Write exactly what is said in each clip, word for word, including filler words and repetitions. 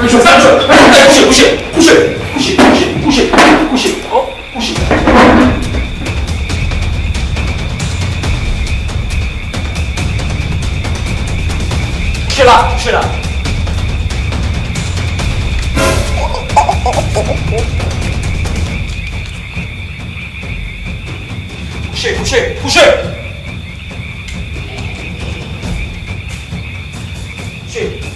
Kouche, kouche, kouche, kouche, kouche, kouche, kouche. Oh, kouche. Kouche la, kouche la. Kouche, kouche, kouche. Kouche.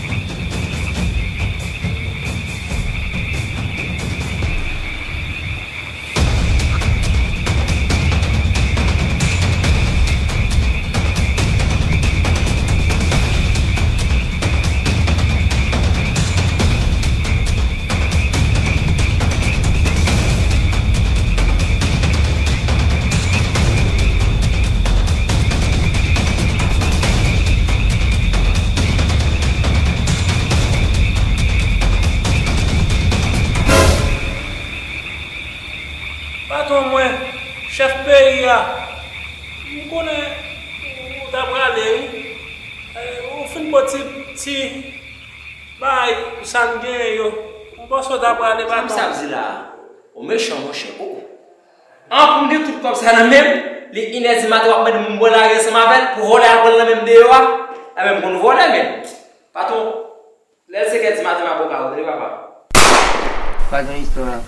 Patwon mwen, chèf peyi a, m konnen ou ta prale, wi. Eh, ou fin pran ti, ti bay sa n genyen yo. M panse w ta prale, patwon. Sa m sa ap di la a? Ou mechan, monchè. Ou, an pou m gen tout kòb sa nan men m, li inè di maten w ap mande m pou m bwè lari ansanm avè l, pou vòlè al pran l nan men m deyò a. Enben, m konn vòlè, men. Patwon, lè l senk è di maten, m ap bò kay ou tande, papa. Pa gen istwa.